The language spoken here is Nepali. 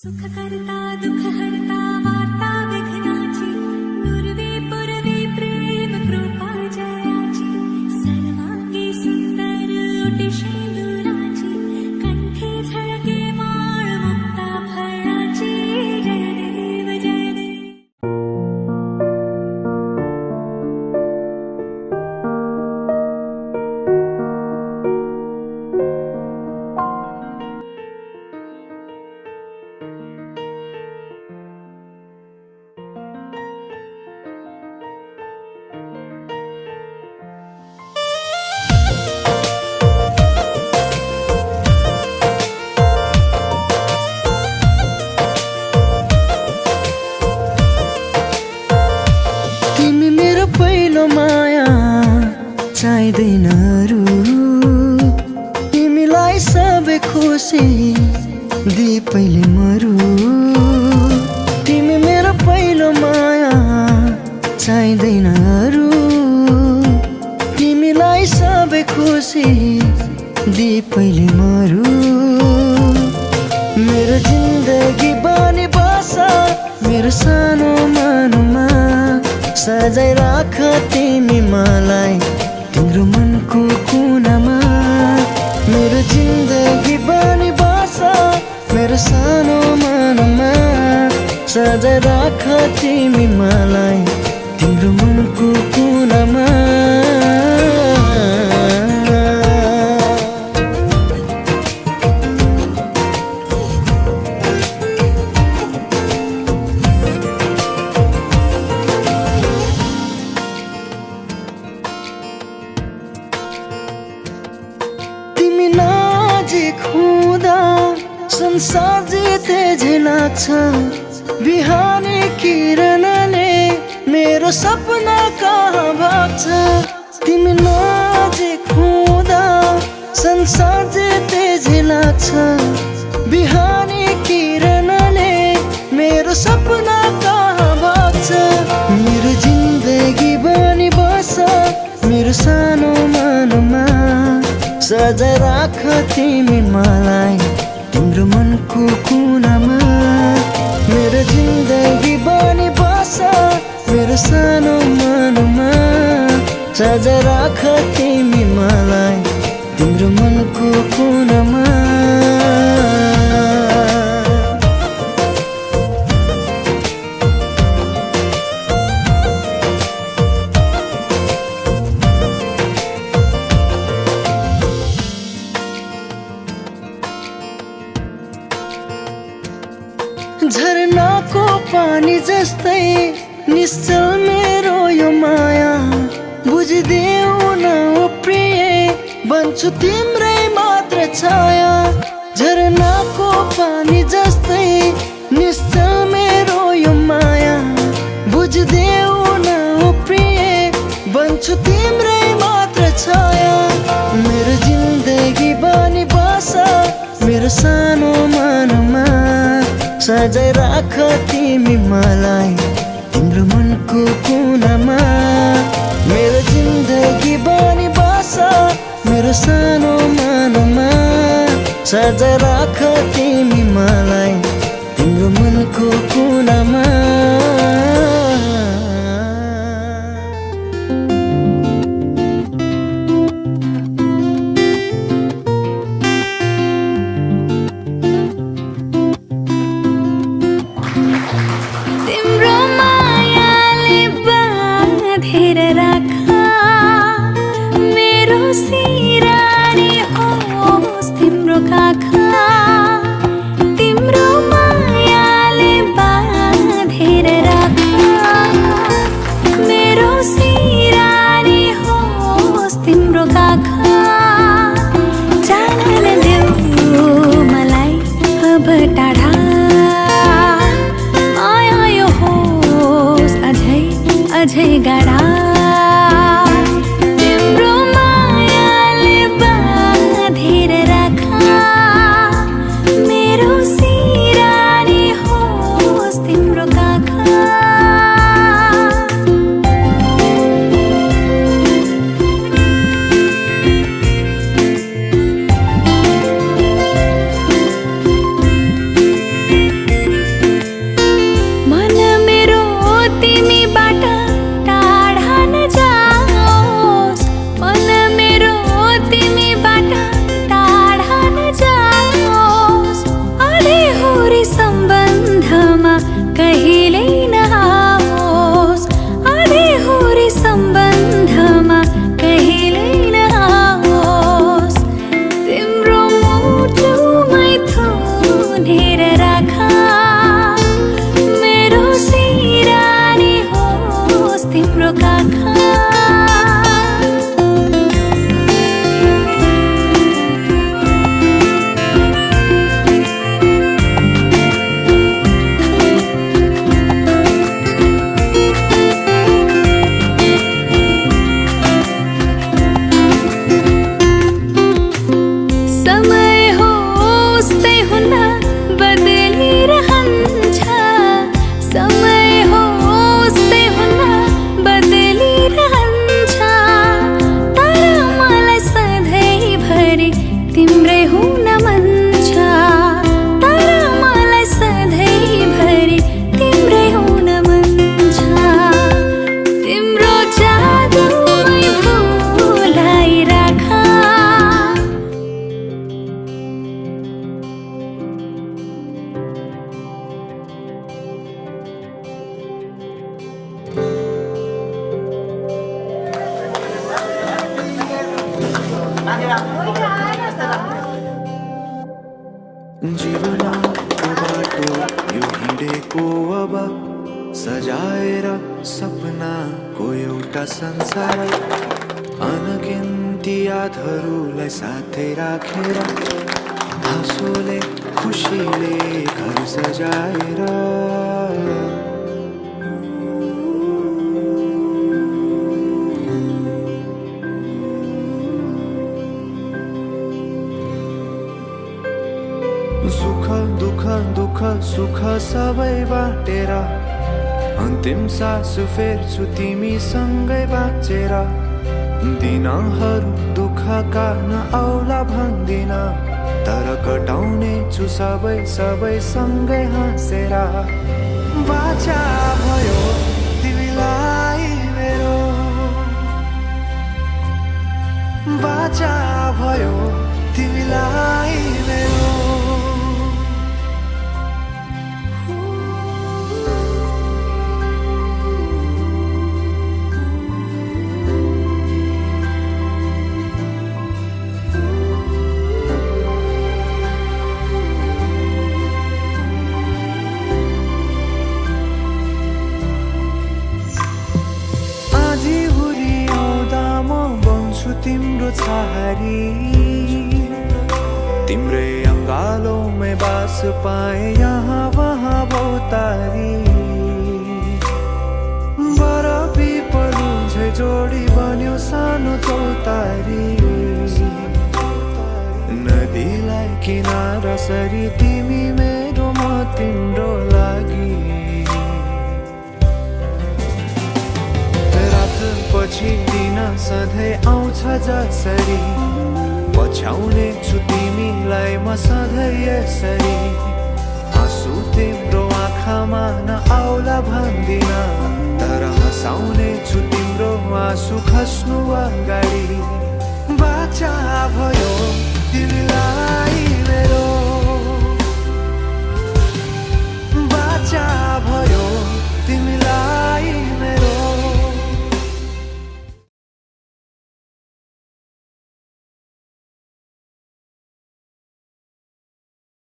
सुख करता दुख हरता वार्ता विघ्नाची नुरवी पुरवी प्रेम कृपा जयाची सर्वांगी सुंदर ओटी शेंदुराची कंठी झळके माळ मुक्ता फळाची जय देव जय देव. माया चाहिँदैन अरू तिमीलाई सबै खुसी दिए पहिले मरु तिमी मेरो पहिलो माया चाहिँदैन अरू तिमीलाई सबै खुसी दिए पहिले मरु मेरो जिन्दगी बनी बस मेरो सानो मनमा सजाइ राख तिमी मलाई तिम्रो मनको कुनामा मेरो जिन्दगी बनी बस मेरो सानो मनमा सजाइ राख तिमी मलाई तिम्रो मनको कुनामा. तिमी नजिक हुँदा संसार जिते झै लाग्छ बिहानी किरणले मेरो सपना कहाँ भाग्छ तिमी नजिक हुँदा संसार जिते झै लाग्छ बिहानी किरणले मेरो सपना कहाँ भाग्छ मेरो जिन्दगी बनी बस मेरो सानो मनमा सजाइ राख तिमी मलाई तिम्रो मनको कुनामा मेरो जिन्दगी बनी बस मेरो सानो मनमा सजाइ राख तिमी मलाई तिम्रो मनको कुनामा. झरनाको पानी जस्तै निश्चल मेरो यो माया बुझिदेऊ न ओ प्रिय बन्छु तिम्रै मात्र छाया झरनाको पानी जस्तै निश्चल मेरो यो माया बुझिदेऊ न ओ प्रिय बन्छु तिम्रै मात्र छाया मेरो जिन्दगी बनी बस मेरो सानो मनमा सजाइ राख तिमी मलाई तिम्रो मनको कुनामा मेरो जिन्दगी बनी बस मेरो सानो मनमा सजाइ राख तिमी मलाई तिम्रो मनको कुनामा. तिम्रो मायाले बाँधेर राख मेरो सिरानी होस् तिम्रो काखा तिम्रो जीवनको बाटो यो हिँडेको अब सजाएर सपनाको एउटा संसार अनगिन्ती यादहरूलाई साथै राखेर हाँसोले खुसीले घर सजाएर सुख दुःख दुःख सुख सबै बाटेर अन्तिम सास फेर्छु तिमीसँगै बाँचेर दिनहरू दुःखका नआउला भन्दिन तर कटाउने छु सबै सबै सँगै हाँसेर बाचा भयो तिमीलाई मेरो बाचा भयो तिमीलाई मेरो तिम्रो छहारी तिम्रै अङ्गालोमै बास पाए यहाँ वहाँ बहुतारी बर पिपलु झै जोडी बन्यो सानो चौतारी नदीलाई किनारा सरी तिमी मेरो म तिम्रो लागि पछि दिन सधैँ आउँछ जसरी पछ्याउने छु तिमीलाई म सधैँ यसरी आँसु तिम्रो आँखामा नआउला भन्दिन तर हँसाउने छु तिम्रो आँसु खस्नु अगाडि बाचा भयो तिमीलाई मेरो